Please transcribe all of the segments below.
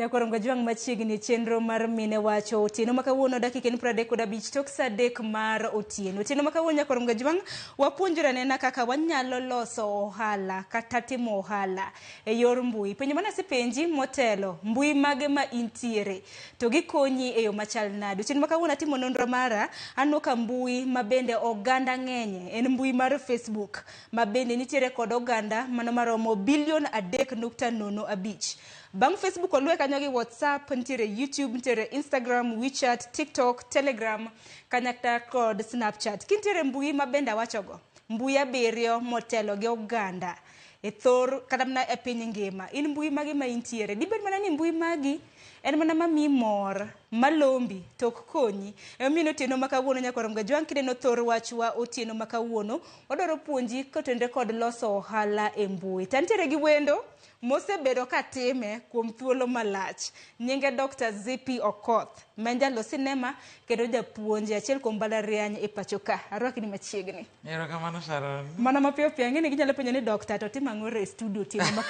Nyakwar Ngajwang' machiegni chenro mar mine wacho otieno ma kawuono dakika en 35 tok saa 3 mar otieno. Otieno ma kawuono Nyakwar Ngajwang' wapuonjore anena kaka wanyalo loso ohala kata timo ohala e yor mbui. Penjo mane asepenji motelo, mbui mage ma intiere to gikonyi e yo machal nade? Otieno ma kawuono atimo nonro mara, aneno ka mbui ma bende oganda ng'enye en mbui mar Facebook ma bende nitiere kod oganda mano maromo bilion 3.05. Bang' Facebook oluwe kanyo gi WhatsApp, nitiere YouTube, nitiere Instagram, WeChat, TikTok, Telegram, kanyakla kod Snapchat. Kintiere mbui ma bende awachogo, mbui 7 motelo gi oganda e thor kata mana e piny ngima. In mbui mage ma intiere? Dibed mana ni mbui magi en mana mamiyi mor, malombi to ok konyi. Emomiyo otieno ma kawuono Nyakwar Mgajwang' kineno thor wachwa otieno ma kawuono, wadwaro puonji kotenre kod loso ohala e mbui. To antiere gi wendo mosebedo ka time kuom thuolo malach. Nyinge Dr. Zippy Okoth, ma en jalos sinema kendo japuonj e achiel kuom mbalariany e pacho ka. Arwaki ni machiegni. Erokamano Sharon. Mana mapiyo piyo ang'e ni ginyalo penjo ni dokta to timo ang'o e studio otieno ma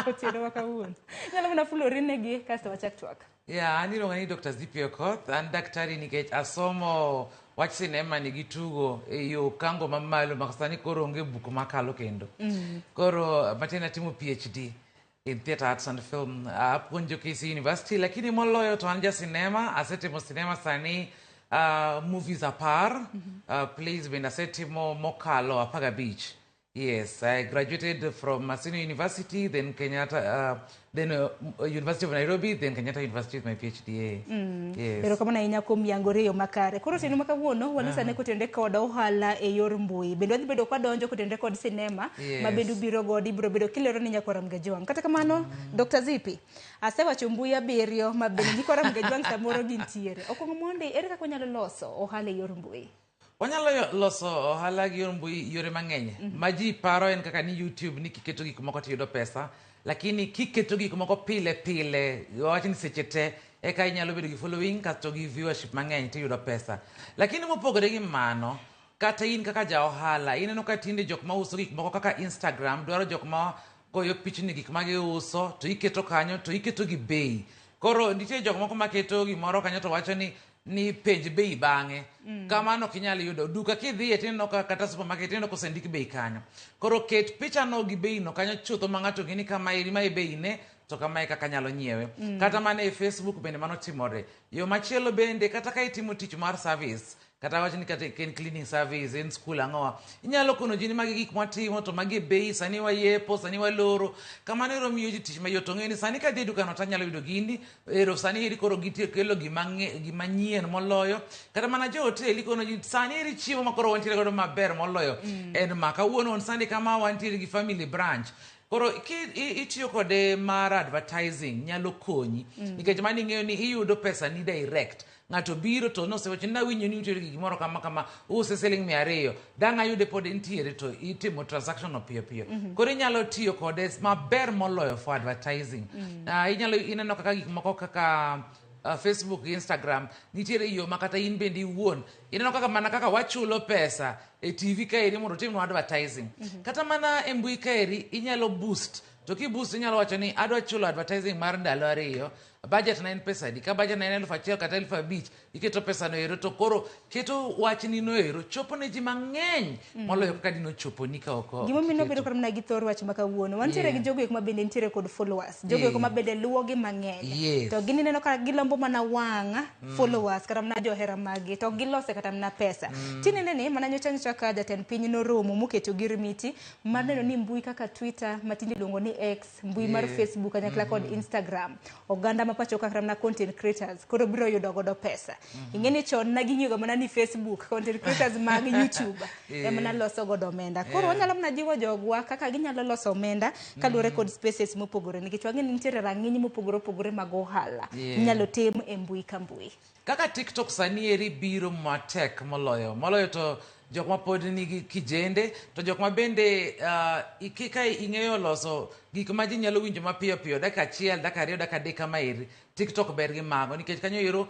otieno ma kawuono. Inyalo mana fulori negi kasto wachak twak. Yeah, an iluonga ni Dr. Zippy Okoth. An daktari nikech asomo wach sinema ni gi tugo e yo kango mamalo ma sani koro onge buk makalo kendo. Koro matin atimo PhD in theatre arts and film. Apuonjo KC University lakini moloyo to an ja sinema, asetimo sinema sani movies 10, plays bende asetimo mokalo 15. Yes, I graduated from Maseno University, then Kenyatta, then University of Nairobi, then Kenyatta University with my PhD. Yes. Erokamano ahinya kuom yangore e yo makare. Koro otieno ma kawuono walosane kotenre kod ohala e yor mbui. Bende wadhi bedo kwadonjo kotenre kod sinema ma bende ubiro godo ibiro bedo kilero ni Nyakwar Mgajwang'. Kata kamano, Dr. Zippy, asewacho mbui 7 ma bende nyikwa Mgajwang' samoro gintiere. Okuongo mondi, ere kaka wanyalo loso ohala e yor mbui? Wanyalo loso ohala gi yor mbui yore mang'eny. Ma ji paro en kaka ni YouTube ni kiketo gik moko tiyudo pesa, lakini kiketo gik moko pile pile, wawach ni seche te, eka inyalo bedo gi following kasto gi viewership mang'eny tiyudo pesa. Lakini mopogore gi mano, kata in kaka ja ohala, ineno ka tinde jok mauso gik moko kaka Instagram dwaro jok ma goyo pichni gik ma giuso to iketo kanyo to iketo gi bei. Koro nitie jok moko maketo gimoro kanyo to wacho ni penj bei bang'e. Kamano ok inyal yudo. Duka kidhiye tineno ka kata supermarket tineno kosendik bei kanyo. Koro ket picha no gi bei no kanyo chutho ma ng'ato ng'e ni kama eri mae bei ne to kama e kaka anyalo nyiewe. Kata mana e Facebook bende mano timore. Yo machielo bende kata ka itimo tich mar service kata wach ni kata en cleaning service en school ang'owa inyalo kono ji ni magi gik mwatimo to magi e bei sani wayepo sani waloro kamano ero miyo ji tich mayot to ng'eyo ni sani kadhi e dukano to anyalo yudo gini ero sani eri koro gitie kelo gima gima nyien moloyo kata mana jo hotel ikono ji sani eri chiemo ma koro wantiere godo maber moloyo en ma kawuono on Sunday kama wantiere gi family branch koro ki itiyo kode mar advertising nyalo konyi nikech mano ing'eyo ni iyudo pesa ni direct ng'ato biro to nosewacho ni nawinjo ni utiyo gi gimoro kama kama use siling 200 dang' ayude pod entiere to itimo transaction no piyo piyo. Koro inyalo tiyo kode maber moloyo for advertising. Inyalo ineno kaka gik moko kaka Facebook gi Instagram nitiere yo ma kata in bende iwuon ineno kaka mana kaka wachulo pesa e TV kaeri mondo otimnwa advertising. Kata mana e mbui kaeri inyalo boost to ki boost inyalo wacho ni adwa chulo advertising mar ndalo 2 budget na en pesa adi ka budget na en 1000 kata 5000 iketo pesa no ero to koro keto wachni no ero chopo ne ji mang'eny moloyo kaka dino chopo ni ka ok Gimomiyo nobedo kod mana gi thor wach ma kawuono wantiere gi jogo eko ma bende nitiere kod followers jogo eko ma bende luwogi mang'eny to gin ineno ka gilombo mana wang' followers kata mana johera maggi to gilose kata mana pesa. Tinene ni mana nyocha nyocha ka jatend piny noromo moketo girmiti mar neno ni mbui kaka Twitter ma tinde iluongo ni X mbui mar Facebook kanyakla kod Instagram oganda ma pacho ka kata mana content creators koro biro yudo godo pesa. Ing'e ni chon na ging'iyo ga mana ni Facebook content creators mag YouTube ema naloso godo omenda. Koro wanyalo mana jiwo jogwa kaka ginyalo loso omenda kaluwore kod spaces mopogore nikech wang'e ni nitiere rang'iny mopogore opogore mag ohala inyalo tim e mbui ka mbui. Kaka TikTok sani eri biro matek moloyo moloyo to jok ma pod nigi kijende to jok ma bende ka ing'eyo loso gik ma ji nyalo winjo mapiyo piyo dakika 1 dakika 2 dakika 3 kama eri TikTok ber gi mago nikech kanyo ero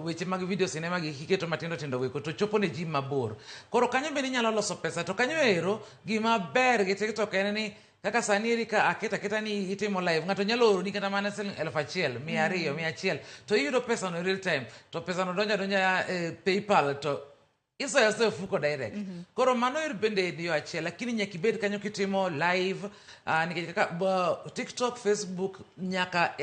weche mag video sinema gi iketo matindo tindo weko to chopo ne ji mabor. Koro kanyo bende inyalo loso pesa to kanyo ero gima ber gi TikTok en ni Kaka sani eri ka aketo aketa ni itimo live, ng'ato nyalo oroni kata mana siling 1000, 200, 100, to iyudo pesa no real time. To pesa no donjo adonja e PayPal to isoyo asoya ofuko direct. Koro mano er bende en yo achiel, lakini nyaka ibed kanyo kitimo live, nikech kaka TikTok, Facebook, nyaka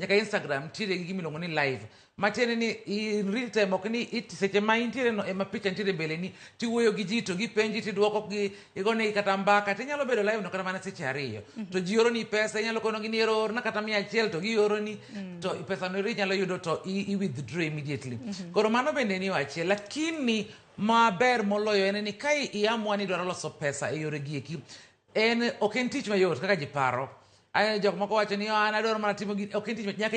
Instagram nitiere gi gima iluongo ni live. Matiende ni in real time, ok ni seche ma intiere no ema picha nitiere mbele ni, tiwuoyo gi ji to gipenji tiduoko gi, igonegi kata mbaka, tinyalo bedo live no kata mana seche 2. To ji oroni pesa, inyalo konogi ni ero orna kata 100 to gioroni, to pesa no ero inyalo yudo to i withdraw immediately. Koro mano bende en yo achiel, lakini maber moloyo en ni ka iamua ni idwaro loso pesa e yore gi eki, en ok en tich mayot kaka ji paro. Ay, jok moko wacho ni an adwaro mana timo gini, ok en tich mayot, nyaka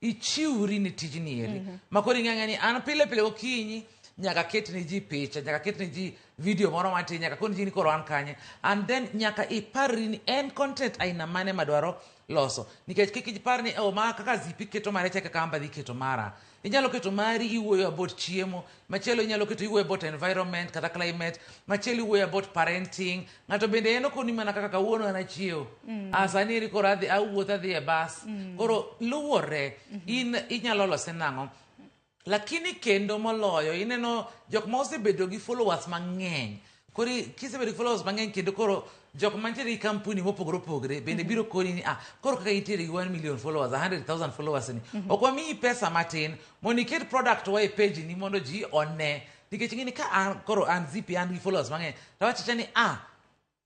ichiwri ne tijni eri. Ma koro ing'e ni an pile pile gokinyi nyaka ket ne ji picha, nyaka ket ne ji video moro matin, nyaka kon ji ni koro an kanye. And then nyaka iparri ni en content aina mane madwaro loso. Nikech kik ipar ni, oh, ma kaka Zipi keto mare cha kaka an be adhi keto mara. Inyalo keto mari iwuoyo about chiemo, machielo inyalo keto iwuoyo about environment kata climate, machielo iwuoyo about parenting. Ng'ato bende en okoni mana kaka kawuono an achiewo. Sani eri koro adhi, awuotho adhi e bus. Koro luwore, in inyalo lose nang'o? Lakini kendo moloyo, ineno jok ma osebedo gi followers mang'eny. Koro kisebedo gi followers mang'eny kendo koro jok mantiere gi kampuni mopogore opogore bende biro koni ni koro kaka intiere gi 1 million followers, 100,000 followers ni. Ok wamiyi pesa matin mondo iket product wa e page ni mondo ji one. Nikech ing'e ni ka an koro an Zipi an gi followers mang'eny, to awacho ni an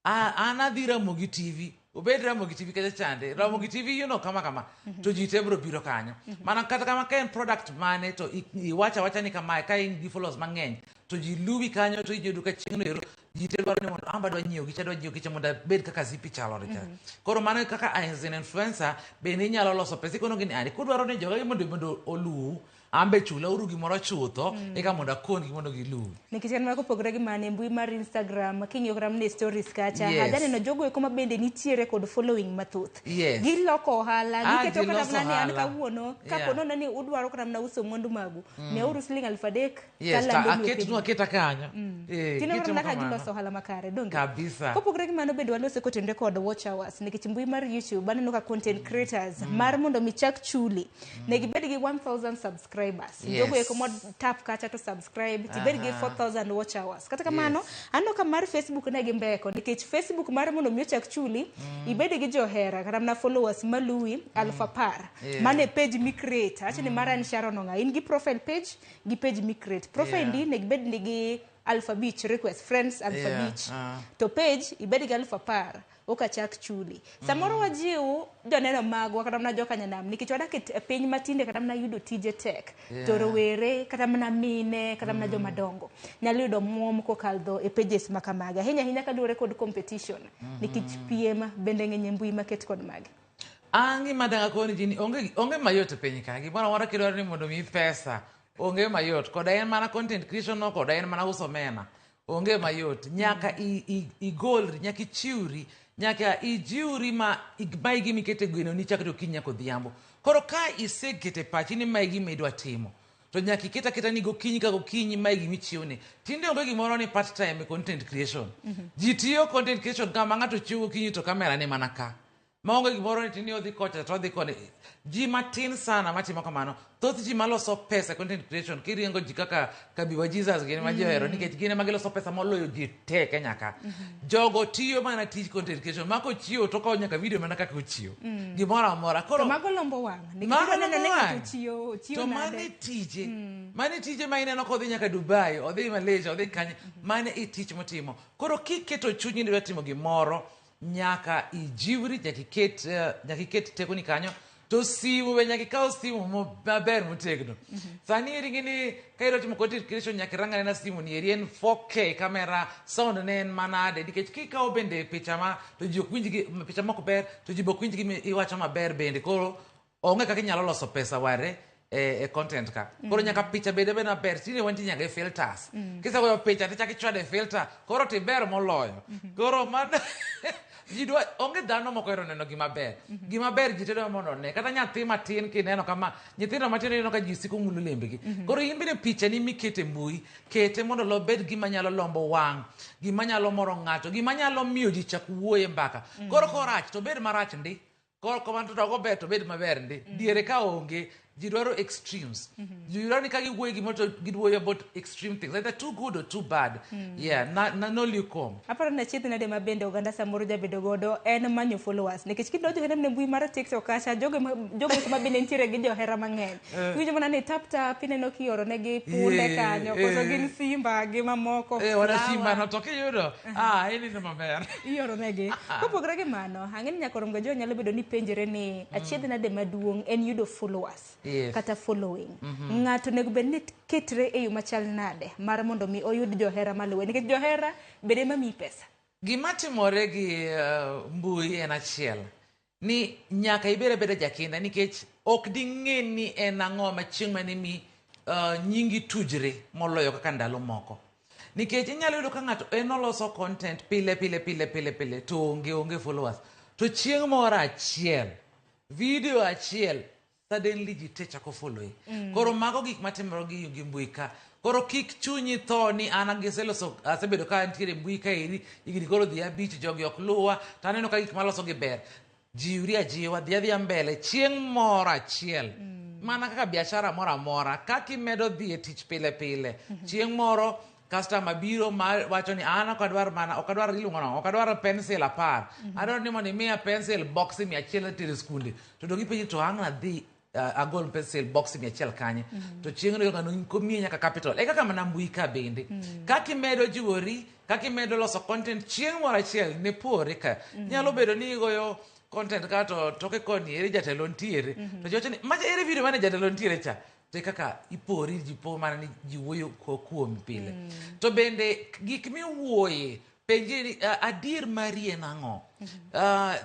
adhi Ramogi TV, obed Ramogi TV kacha chande, Ramogi TV you know kama kama, to ji te biro biro kanyo. Mana kata kama ka en product mane to iwacho awacha ni kamae ka in gi followers mang'eny to ji luwi kanyo to iyudo ka chieng'no ero ji te dwaro ni mondo an be adwa nyiewo gicha, adwa nyiewo gicha mondo abed kaka Zipi chalore cha. Koro mano kaka as an influencer bende inyalo loso pesa ikono gi ni ani kudwaro ni joga mondo oluwu, an be chula uru gimoro chutho eka mondo akon-gi mondo giluw. Nikech en mana kopogore gi mano e mbui mar Instagram king'iyo kata mana e stories kacha, adwa neno jogo eko ma bende nitiere kod following mathoth. Giloko ohala, giketo Ji kata loso mana ni an ohala. kawuono, kapo nono ni udwaro kata mana uso mwandu magu, miyauru siling 3000 To kalando nu e aketnu page. aketa kanyo. Tineno Gitimo mana ka kamano. giloso ohala makare, donge? Kabisa. Kopogore gi mano bende walose kotenore kod watch hours, nikech mbui mar YouTube aneno ka content creators mar mondo mi chak chuli, ne gibed gi 1000 subscribers. Jogo eko mo tap kacha to subscribe, tibed gi 4000 watch hours. Kata kamano, aneno ka mar Facebook ne gimbeko, nikech Facebook mar mondo mi ochak chuli, ibed gi johera kata mana followers maluwi 10,000. Mano e page mi create. Acho ni mara en Sharon Ong'a. In gi profile page gi page mi create. Profile ndi ne gibed nigi 5,000 request, friends 5,000. To page ibed gi 10,000 ok achak chuli. Samoro wajiw joneno magwa kata mana joka nyanam nikech wadak e piny matinde kata mana yudo tije tek. To rowere kata mana mine kata mana joma dongo nyalo yudo omuom kokadho e pages ma kamagi. Ahinya ahinya kaluwore kod competition nikech piem bende ng'eny e mbui maket kod magi. An gima dang' akoni ji ni onge mayot e piny ka. Gimoro amora kidwaro ni mondo omiyi pesa, onge mayot. Koda en mana content creation no, koda en mana uso omena. Onge mayot. Nyaka igolri, nyaka ichiwri, nyaka ijiwri ma mae gima ikete gweno ni chakre okinyi nyaka odhiambo. Koro ka isekete pachi ni mae gima idwa timo, to nyaka iket aketa ni gokinyi ka gokinyi mae gima ichiwni. Tinde onge gimoro ni part time e content creation. Ji tiyo content creation kama ng'ato chiewo gokinyi to kamera ni mana ka. Maonge gimoro ni tini odhi kocha to odhi koni. Ji matin sana matimo kamano. Thoth ji maloso pesa e content creation kiriengo ji kaka Kabiwa Jesus gin ma ji ohero nikech gin ema giloso pesa moloyo ji te Kenya ka. Jogo tiyo mana tij content creation. Mako ochiewo to okawo nyaka video mana kaka ochiewo. Gimoro amora. Koro To mago lombo wang'. Nikech Mago idwa neno ni lombo ng'ato wang'. ochiewo To nade. mane tije. Mane tije ma ineno kodhi nyaka Dubai, odhi Malaysia, odhi kanye. Mane e tich motimo. Koro kiketo chunyi ni idwa timo gimoro, nyaka ijiwri, nyaka iket tekoni kanyo. To simu be nyaka ikaw simu maber motegno. Sani eri ng'eni ka idwa timo content creation nyaka irang anena simu ni eri en 4K camera, sound ne en manade, nikech kikawo bende picha ma to ji ok winj gi, picha mok ber to ji be ok winj gima iwacho maber bende. Koro onge kaka inyalo loso pesa ware e content ka. Koro nyaka picha bede bed maber. Tinde wantie nyaka e filters. Kisegoyo picha tichako ichwado e filter, koro tiber moloyo. Koro mano Ji dwa onge dhano mok ohero neno gima ber. Gima ber ji te dwa mondo one. Kata nyathi matin kineno kama, nyithindo matindo ineno ka ji siko ng'ulo lembegi. Koro in bende pichani mikete mbui, kete mondo obed gima nyalo lombo wang', gima nyalo moro ng'ato, gima nyalo miyo ji chak wuoye mbaka. Koro korach to obed marach ndi. Koro kamano to ok ober to obed maber ndi. Diere ka onge, ji dwaro extremes. Ji dwaro ni ka giwuoyo gimoro to giwuoyo about extreme things, either too good or too bad. Yeah, na, no lukewarm. Aparo ni achiedh nade ma bende oganda samoro jabedo godo en manyo followers nikech kidonjo kata mana e mbui mar TikTok kacha jogo eko ma bende nitiere gi johera mang'eny iwinjo mana ni tap tap ineno kioro negi punde kanyo koso gin simba gi mamoko Eh, wana flower. simba no to kiyudo, ah, ineno maber. Ioro negi. Kopogore gi mano, ang'e ni nyaka Romga jo nyalo bedo ni penjore ni achiedh nade maduong' en yudo followers kata following. Ng'ato onego bed ni ketre e yo machal nade mar mondo mi oyud johera maluwe nikech johera bende ema miyi pesa. Gima timore gi mbui en achiel ni nyaka ibed abeda jakinda nikech ok ding'e ni en ang'o ma chieng' mane mi nyingi tujre moloyo kaka ndalo moko. Nikech inyalo yudo ka ng'ato en oloso content pile pile pile pile pile to onge followers. To chieng' moro achiel, video achiel, suddenly ji te chako follow. Koro mago gik matimore gi mbui ka. Koro kik chunyi tho ni an aseloso, asebedo ka antiere mbui ka eri, higni koro dhi 5, jogi ok luwa, to aneno ka gik maloso gi ber. Jiwri ajiwa, dhi adhiya mbele, chieng' moro achiel. Mana kaka biashara moro amora, kaka imedo dhi e tich pile pile, chieng' moro customer biro ma wacho ni an ok adwar mana, ok adwar iluongo nang'o, ok adwar pencil 10. Adwaro ni mondo imiya pencil box 100 atero e skunde. To dong' ipenji to ang' nadhi agol pencil box 100 kanye. To chieng' no ng'ano komiyi nyaka capital. E kaka mana mbui ka bende. Kaka imedo jiwori, kaka imedo loso content chieng' moro achiel ne pore ka. Nyalo bedo ni igoyo content ka to toke koni ere jatelo nitiere. To ji wacho ni macha ere video mane jatelo nitiere cha. To e kaka ipori ji po mana ni ji wuoyo kuomi pile. To bende gik miwuoye penje ni adier mari en ang'o?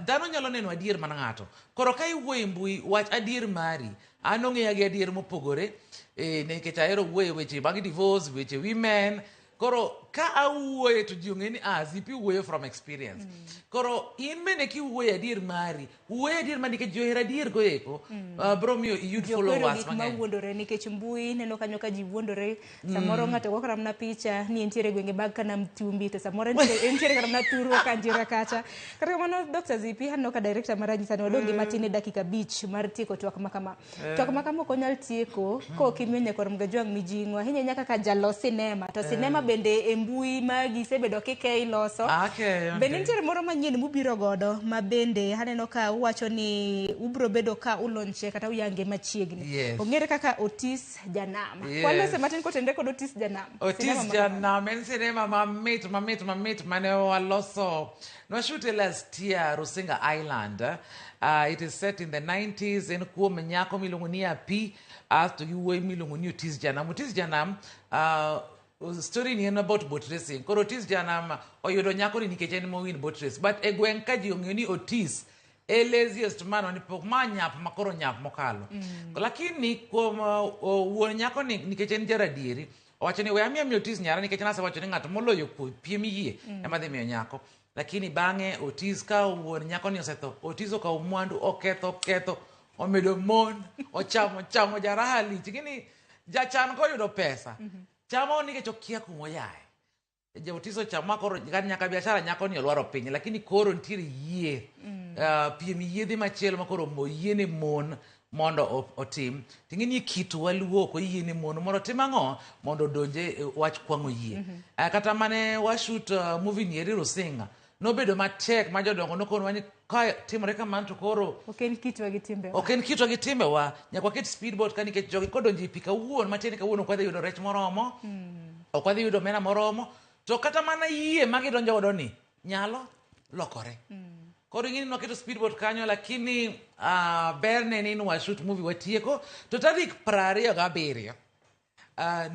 Dhano nyalo neno adier mana ng'ato. Koro ka iwuoyo e mbui, wach adier mari. An ong'eya gi adier mopogore, nikech ahero wuoyo e weche mag divorce, weche women. Koro ka awuoye to ji ong'e ni Zipi wuoyo from experience. Koro in bende kiwuoyo adier mari, wuoyo adier mari nikech ji ohero adier go eko, biro miyo iyud Ji ok ohero followers gik mang'eny. mawuondore nikech mbui neno kanyo ka ji wuondore. Samoro ng'ato go kata mana picha ni entiere gwenge mag Kanam Chumbi to samoro entiere kata mana Thurwa Kanjira kacha. Kata kamano Dr. Zipi aneno ka director mara nyisa ni wadong' gi matin e dakika 5 mar tieko twak ma kama. Twak ma kama ok onyal tieko ka ok imiyo nyakwar Mgajwang' mijing'o ahinya ahinya kaka jalos sinema to sinema bende e mbui magi isebedo kike iloso. Bende nitiere moro manyien mubiro godo ma bende aneno ka uwacho ni ubiro bedo ka ulonche kata uyange machiegni. Ong'ere kaka Otis Janam. Walose matin kotenre kod Otis Janam. Otis Sinema ma Janam en sinema mamit mamit mamit mane waloso. Nwashute last year Rusinga Island. It is set in the 90s en kuom nyako miluongo ni Api asto gi wuoyi miluongo ni Otis Janam. Otis Janam story ni en about boat racing. Koro Otis Janam oyudo nyako ni nikech en mowin boat race. But e gweng' ka ji ong'eyo ni Otis e laziest man mane pok ma nyap ma koro nyap mokalo. Lakini kuom wuon nyako ni nikech en jaradieri, owacho ni we amiya miyo Otis nyara nikech nasewacho ni ng'at moloyo piem yie ema dhi miyo nyako. Lakini bang'e Otis ka wuon nyako ni osetho, Otis okawo mwandu, oketho, oketho, omedo mon, ochamo, chamo jaraha lich. Gini jachan koyudo pesa, chamo nikech okia kumoyae. Ja Otis ochamo ma koro nyaka biashara nyako ni olwaro piny, lakini koro nitiere yie. Piem yiedhi machielo ma koro oyiene mon mondo otim. Ting'e ni kit waluo ok oyiene mon mondo otim ang'o? Mondo odonje wach kwang'o yie. Kata mane washoot movie ni eri Rusinga, nobedo matek ma jodongo nokonwa ni ka timore kamano to koro Ok en kitwa gi timbewa. Ok en kitwa gi timbewa. Nyaka waket speedboat ka nikech jogi kodonjo e pi kawuono, matiende kawuono ok wadhi yudo rech moromo, ok wadhi yudo omena moromo, to kata mana yie ma gidonjo godo ni nyalo lokore. Koro ing'e ni waketo speedboat kanyo, lakini berne ni washoot movie watieko to tarik 27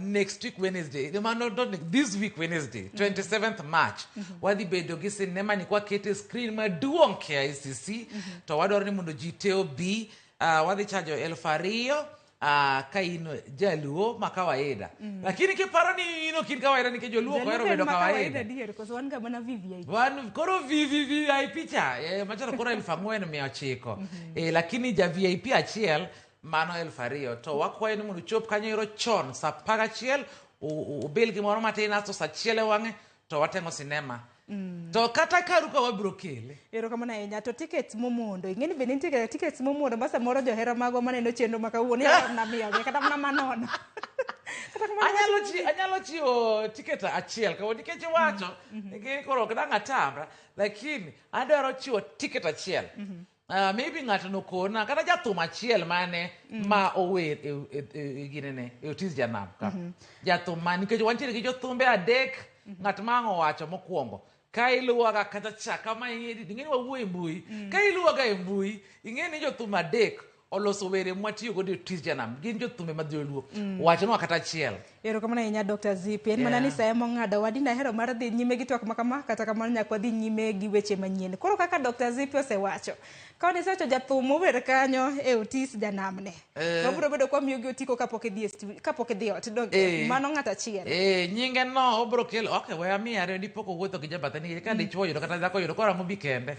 next week Wednesday, no, no, not next, this week Wednesday, 27th March, wadhi bedo gi sinema ni kwakete screen maduong' KICC, to wadwaro ni mondo ji te obi, wadhi chajo 2000 Ka in jaluo ma kawaida. Lakini kiparo ni in ok in kawaida nikech joluo ok ohero Jaluo bedo en ma kawaida. kawaida adier, koso wan ga mana VVIP. Wan koro VVVIP cha machalo koro 4900. Lakini ja VIP achiel mano 2000 to wakwayo ni mondo uchop kanyo ero chon saa 11 ubil gimoro matin asto saa 1 e wang'e to wateng'o sinema. To kata karu ka wabiro kele. Erokamano ahinya. To tickets momondo, ing'e ni be nitie ga tickets momondo ma samoro johera magwa maneno chenro ma kawuono inyalo mana miyogi kata mana manono. Kata kamano Anyalo chiwo ticket achiel kawuono nikech iwacho nikech koro ok dang' atamra lakini adwaro chiwo ticket achiel. Maybe ng'ato nokona kata jathum achiel mane ma ower e ginene e Otis Janam ka. Jathum ma nikech wantiere gi jothumbe adek ng'at ma ang' owacho mokwongo ka iluwaga kata cha kama ing'e ni wawuoyo e mbui ka iluwaga e mbui ing'e ni jothum adek oloso were mwatiyo godo e Otis Janam gin jothumbe ma dholuo wachnwa kata achiel. Erokamano ahinya Dr. Zipi. En mana ni sa ema ong'ado wa dine ahero mar dhi nyime gi twak ma kama kata kamano nyaka wadhi nyime gi weche manyien. Koro kaka Dr. Zipi osewacho, ka nisewacho jathum mower kanyo e Otis Janamne, to wabiro bedo kwa miyo gi otiko kapok idhi e studio, kapok idhi ot. Donge mano ng'at achiel. Nyinge no obiro kelo okay we amiye ariyo dipo kowuotho gi jabathe nikech ka dichuo oyudo kata dhako oyudo koro ang'o bi kende.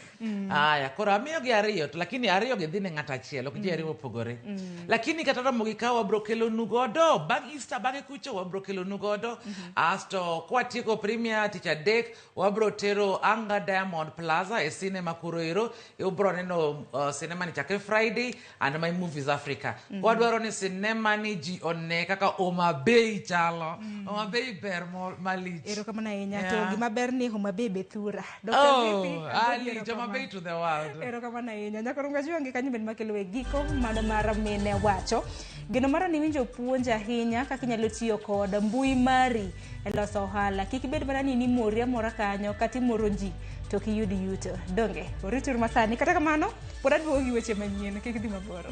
Aya koro amiyo gi ariyo to lakini ariyo gi dhi ne ng'at achiel ok ji ariyo mopogore. Lakini kata romo gi ka wabiro kelonu godo bang' Easter bang'e kucho wabiro kelonu godo asto kwatieko premier tich adek wabiro tero Anga Diamond Plaza e cinema kuro ero ubiro neno cinema ni chakre Friday and My Movies Africa. Wadwaro ni cinema ni ji one kaka Homa Bay chalo. Homa Bay ber malich. Erokamano ahinya. To gima ber ni Homa Bay be thura. Dr. Zipi, Ali, Homa Bay to the world. Erokamano ahinya. Nyakoro Gajuangi kanyo bende makelo e giko mano mar mine wacho. Geno mara ni winjo puonj ahinya kaka inyalo tiyo kod mbui mari e loso ohala. Kik ibed mana ni nimori amora kanyo kata imoro ji to ok iyud yuto. Donge, orituru masani. Kata kamano, pod aduogo gi weche manyien. Kik idhi mabor.